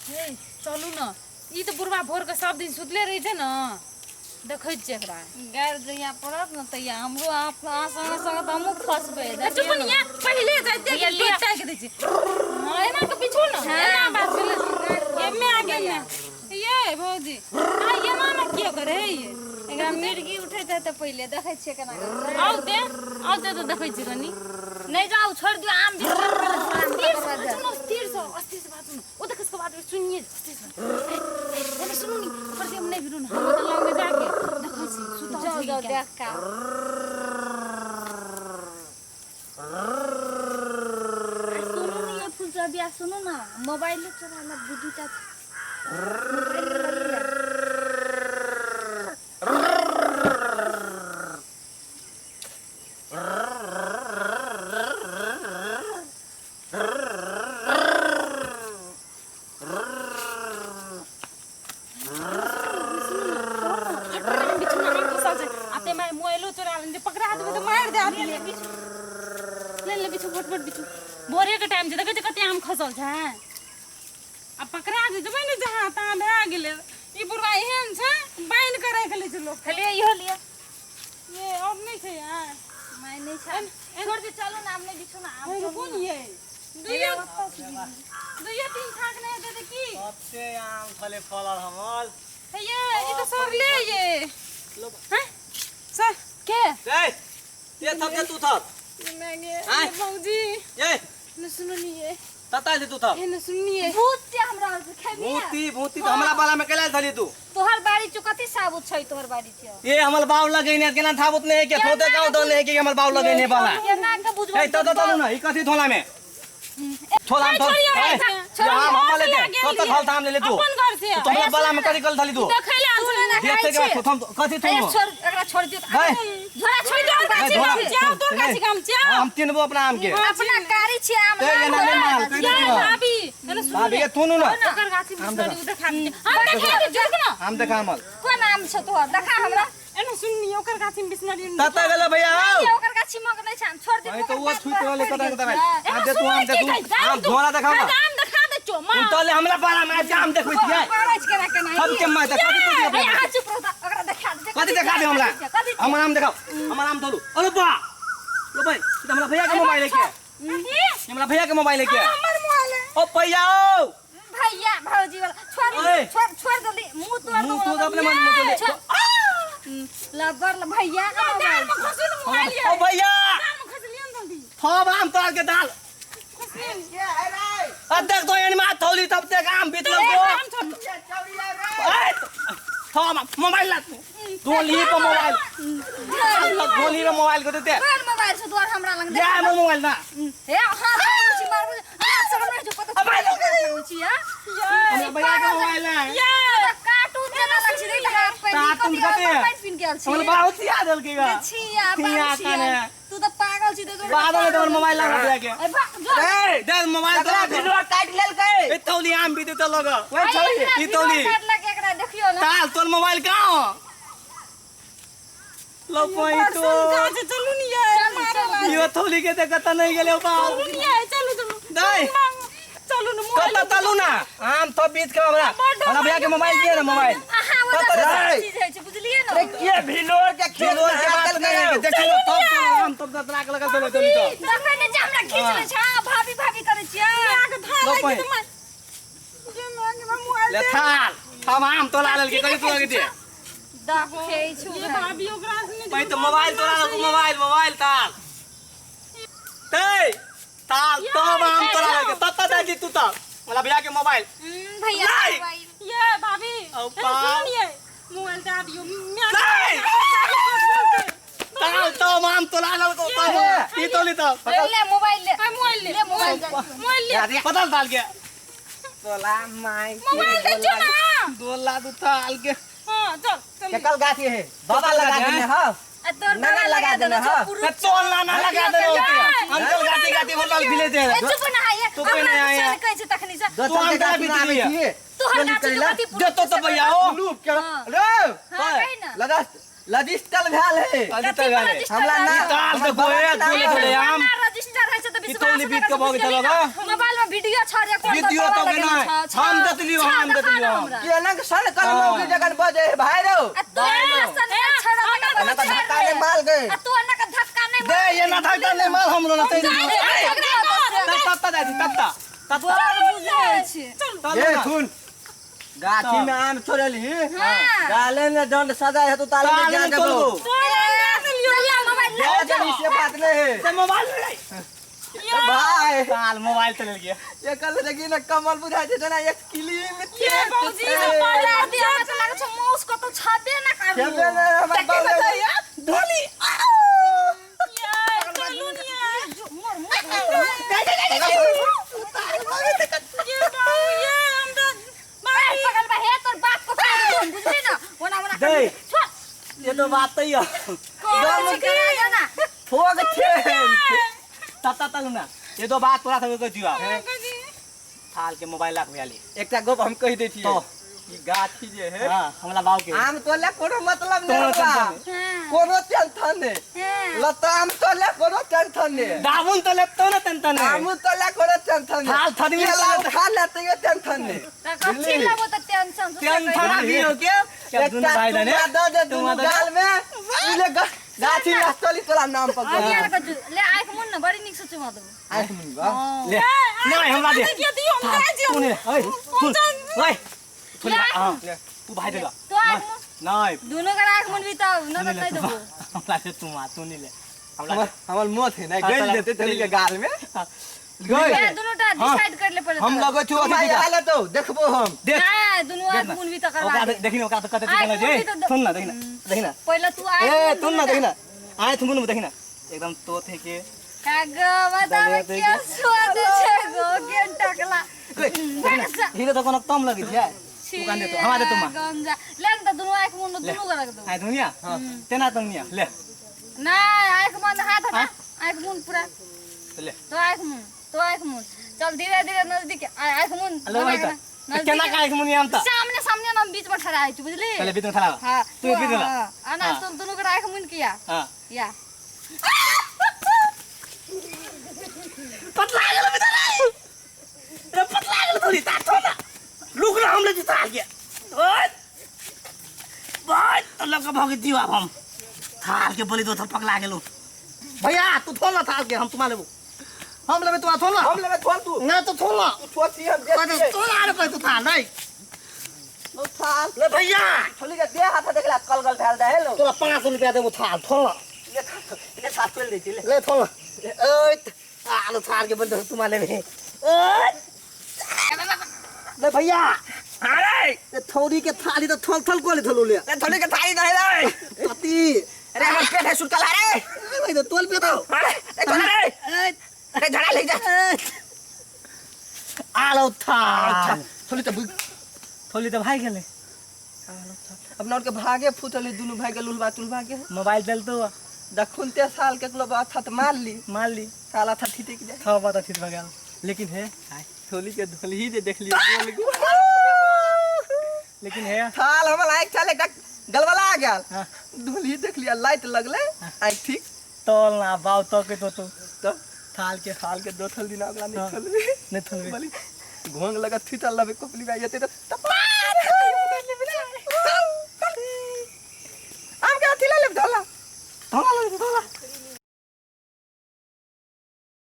हे चलू ने ई तऽ बुढ़बा भोरके सब दिन सुतले रहै छै ने देखै छियै एकरा गारि जहिया पड़त ने तहिया हमरो अहाँ अहाँ संगे संगे तऽ हमहूँ खसबै चुप देखियौ ने पहिले जाइते भैया, के ताकि दै छै हां एना के पिछू ने एना बात भेलै एमे आगे ने ये भौजी आ एना ने कियो करे ये एकरा मिर्गी उठैत हेतै पहिले देखै छियै केना करतै। आउ दे आउ दे तऽ देखै छी कनी नहि जाउ छोड़ि दियौ आम भी तीर से बाजू ने तीर से अस्थिर से बाजू ने ओ देखै से बात सुनिए अस्थिर से अरे सुनू नी ओकर से हम नहि भिरू ने हम तऽ लग में जाके देखै छी सुतल जाउ छै जाउ कि देख का सुनू ने ये फूल बिया सुनू ना मोबाइल चोरा लग दू दूटा बिछुना आम खसल छै आ ते माय मोबाइलो चोरा लेने छै पकड़ा देबै तऽ मारि दे आदमी ले ले बिछू फटफट बिछू भोरे के टाइम छै देखै छै कते आम खसल छै आ पकड़ा जे जेबै ने जहाँ तहाँ भए गेलै ई बुढ़वा एहन छै बान्हि कऽ राखि लै छै लोक खाली इहो लिअ ये और नहि छै यार माय नहि छै छोड़ दे चलू ना आम नहि बिछू ना आम हे चलू कोन ये दुइयो दुइयो तीन छाक नहि हेतै तऽ की कते आम छलै फलल हमर हे ये ई तऽ सड़ले ये हैं सर के ए ये थप दे तू थप ये आँय। भौजी ए न सुनू नी ये तता दे तू थप हे न सुननी ये भूत छै हमरा खेबी भूती भूती तो हमरा बाला में केला धली तू तोहर बाड़ी चो कथी साबुत छै तोहर बाड़ी चो ये हमर बाव लगैने केना थाबुत नहीं है के थोते गाँव दल है कि हमर बाव लगैने वाला केना के बुझबै ए तत तलू ना ई कथी थोला में थोला में थोला आम हम ले ले कत फल थाम ले ले तू अपन घर से तो हमरा बाला में कथी कल धली तू देखै ले आल छलै देखते के बाद थम कथी ए थोलो छोड़ एकरा छोड़ दियो भाई। झोरा छोड़ दियो ए, झोरा। जाओ तोर गाछी काम जाओ हम तीन गो अपना आम के अपना कारी छी आम ए, एना नहि माल, कहि ये दियौ। भाभी एने सुनू भाभी के थोनू ना ओकर गाछी में सड़ी उ देखा दे हम देखा दे झुक ना आम देखा हमर कोन आम छै तोहर देखा हमरा एने सुननी ओकर गाछी में बिसनरी तता गेलो भैया आओ ये ओकर गाछी मग नहि छै आम छोड़ दे भाई तो वो छुइत रहले कता कता भाई आम दे तू आम दे तू आम झोला देखा आम देखा दे चो मां तुम तले हमरा बाला में आके आम देखबै छियै करै छै केना केना सब के माय देखा दे तू ए, अहाँ चुप रहू तऽ ओकरा देखा दे कथी देखा दे हमरा कथी हमर आम देखाओ हमर आम धोलू अरे बा लो भाई ई त हमरा भैया के मोबाइल है के ई हमरा भैया के मोबाइल है के हमर मोबाइल है ओ भैया ओ भैया भौजी वाला छोड़ ओए। छोड़ छोड़ जल्दी मुंह तोड़ मुंह तोड़ अपने मन में चले लबर ल भैया का दाल मोबाइल में खसल मोबाइल ये ओ भैया दाल में खसलियन जल्दी थब आम तोड़ के डाल खसलियन आ देख तो एन मा थौली तब देख आम बीतलो को आम छोड़ ए थब आम मोबाइल ला तू ली पर मोबाइल गोली रे मोबाइल को देते तोहर मोबाइल से तोहर हमरा लग या हमर मोबाइल ना हे हां छी मारबो हाथ से हमरा जो पता अब लगै छी हां हमरा भैया के मोबाइल है ये कार्टून जेना लग छी देख हाथ पहिन कार्टून कथी कते? हाथ पैंट पिन के आयल छी हमर बहुत याद देलकै गा छी या तिया पागल छी काने। तू तऽ पागल छी तऽ बाद में तोहर मोबाइल लगा दिया के ए भाग जो ए दे मोबाइल एकरा दे भिनोर काटि लेलकै ए तौली आम भी देते लग ओए छौड़ी ई तौली काट लग एकरा देखियो ना ताल तोर मोबाइल कहाँ हो लो पई तो कहाँ चलू नी ये चलू, चलू। यो तौली के देखत नहीं गेले बाप चलू नी ये चलू चलू दे चलू न मोबाइल कत तलू ना आम तो बीत के हमरा हमरा भैया के मोबाइल दिए ना मोबाइल अहाँ वो कत रे? चीज है छै बुझलिए ना अरे के भिनोर के खेत तोर में के हाथ बात नहीं है देलकै देखियो तब तो आम तब दतरा के लगल तौली तो देखै नै छै हमरा खींच लै छै हाँ, भाभी भाभी करै छियै आगे था लो लगी पई। तो मैं ये मैं मोबाइल ले थाल हम आम तोला लेलके कथी तोला के दे देखै छु ये भाभी ओकरा से नहीं भाई तो मोबाइल तोरा लेलको मोबाइल मोबाइल ताल ते ताल तब आम तोरा लेलके तब तब दादी तू तब मला भैया के मोबाइल भैया नहीं। मोबाइल ये भाभी औ ए, बाप। सुनिए मोबाइल दे दियो मैं नहीं। ताल तब आम तोला लेलको तब ई तोली तब ले मोबाइल ले मोबाइल ले ले मोबाइल दे मोबाइल ले बदल ताल के तोला माय मोबाइल दे जो ना दोला दू ताल के हां चल चल केकल गाछी है बाबा लगा देने हां आ तोर ना, ना, बाबा लगा लगा देने, देने छौ हाँ। पुरुष मैं तोला ना लगा दे हम चल गाती गाती बोतल भी लेते ए हैं चुप ना है तू कोई नहीं आया। कहै छै तखनी से तू आम का भी दिया तोहर गाछी जो कथी दे तो तो भैया ओ लूप के हाँ। रे हां कहि ना लगा रजिस्टर भेल है अभी तक गाले हमरा ना ताल हमर तो बाबा गोए के नाम दूले है। थोड़े आम ना रजिस्टर है छै त ई तौली विश्वास बीत के भऽ गेल लगा मोबाइल में वीडियो छ रिकॉर्ड वीडियो तो के नहीं। हम देखलियो, हम देखलियो। केना के सन कल मौगी जगन बजे है भाई रो। आ तू सन छड़ा एना का धक्का नहीं माल गए। आ तू एना का धक्का नहीं दे ये ना धक्का नहीं माल हमरो ना ते तब तब दादी तब तब बुझै छी। ए सुन, गाछी में आम तोड़ली, गाले में दंड सजा है तो ताले में जा देबो। मोबाइल ले से बात नहीं है। से मोबाइल ले भाई काल मोबाइल चल गया। ये कल देखी ना कमल बुझाय छै जना एक किली में ये बाबूजी से मोबाइल दिया त लागै छै माउस को तो छापे ना करबो। छापे ना हमर बाबू ढोली यार चलू निया मोर मोर ये बाबू ये हम तो मार पकड़ बा हे तोर बाप को छोड़ दो बुझली ना ओना ओना दे ये तो बात ही है दम के ना ठोक छे तता तलू ना ये तो बात तोरा सब के जीवा थाल के मोबाइल लाख में आली। एकटा गप हम कहि दै छियै तो ई गाछी जे है हां हमला बाव के आम तोले कोनो मतलब नहीं हमरा, कोनो टेंशन नहीं। लता आम तोले कोनो टेंशन नहीं, दाबुन तोले तो ना टेंशन नहीं, आम तोले कोनो टेंशन नहीं, थाल थदी में खा लेते ये टेंशन नहीं। त कथी लेबो त टेंशन टेंशन आ हो के क्या दुनु भाई दने दे दे दुनु गाल में इले गाछी चली तोरा नाम पर यार ले आंख मुन न बड़ी निक से चुमा देबो। आंख मुन बा ले नहीं हमरा दे दियो हम जा जियो तू नहीं ओए सुन ओए तू हां तू भाई देगा तो आंख मुन नहीं दुनु का आंख मुन भी त न त नहीं देबो हमरा से तू आ तू नहीं ले हमरा हमर मौत है ना गल देते चली के गाल में गए दुनु टा डिसाइड कर ले पड़े हम लगै छु अथी हाल तो देखबो हम देख ना दुनु आंख मुन भी त करवा ओकरा देखिन ओकरा त कते चिकन जे सुन ना देखिन देखिन पहिले तू आ ए सुन ना देखिन आंख मुन देखिन एकदम तोथे के कागो बतावे के स्वाद छै गो के टकला हीरे तो कोनो कम लगै छै दुकान दे तो हमरा दे तुमा गंजा ले न त दुनु आंख मुन दुनु के रख दो आ दुनिया तेना दुनिया ले ना आंख मुन हाथ हटा आंख मुन पूरा ले तो आंख मुन तो आंख मुन चल धीरे धीरे नजदीक आंख मुन केना का आंख मुन आम त सामने सामने हम बीच में ठहरा छी बुझली पहले बीच में ठहरा हां तू बीच में आना तुम दुनु के आंख मुन किया हां या पतला गेल भीतर रे पतला गेल थोड़ी ता थोड़ा लुक ना हमले जिता गया ओए भाई तो लग भग दीवा हम थाल के बोली दो थर पकला गेलो भैया तू थोल ना थाल के हम तुम्हारे लेबो हम लेबे तू थोल ना हम लेबे थोल तू ना तो थोल ना तू थोल छी हम दे थोल आ रे तू थाल नहीं लो थाल ले भैया थोली के दे हाथ देखला कलगल भेल दे हेलो तोरा 500 रुपया देबो थाल थोल ना ले थाल ले थाल चल दे छी ले थोल ना ओए आलू थाल के बोली दो तुम्हारे लेबे ओए ले भैया अरे ये थोड़ी के थाली तो थल थल कोले थलो ले ए थोड़ी के थाली नहीं रे पति अरे हमर पेट है सुटकल अरे ए भाई तो तोल पे तो अरे ए झड़ा रे अरे झड़ा ले जा आलो थाल थोड़ी तो थोड़ी तो भाई गेले अपना उनके भागे फुटली दुनु भाई के लुलबा तुलबा के मोबाइल दल तो दखुन ते साल के केकरो बात था मार ली मार ली साला था ठीके जाए था बात ठीक भगल लेकिन है थोली के धोली ही जे देख लियो बोल गो लेकिन है थाल हमर आँख छल एकटा गलबला गेल हां धोली देख लिया लाइट लगले आँख ठीक तोल ना बाव तो के तो तो थाल के दोथल दिन अगला नहीं थलबे नहीं थलबे बोली घोंग लगा थीतल लबे कोपली भाई जते त तपा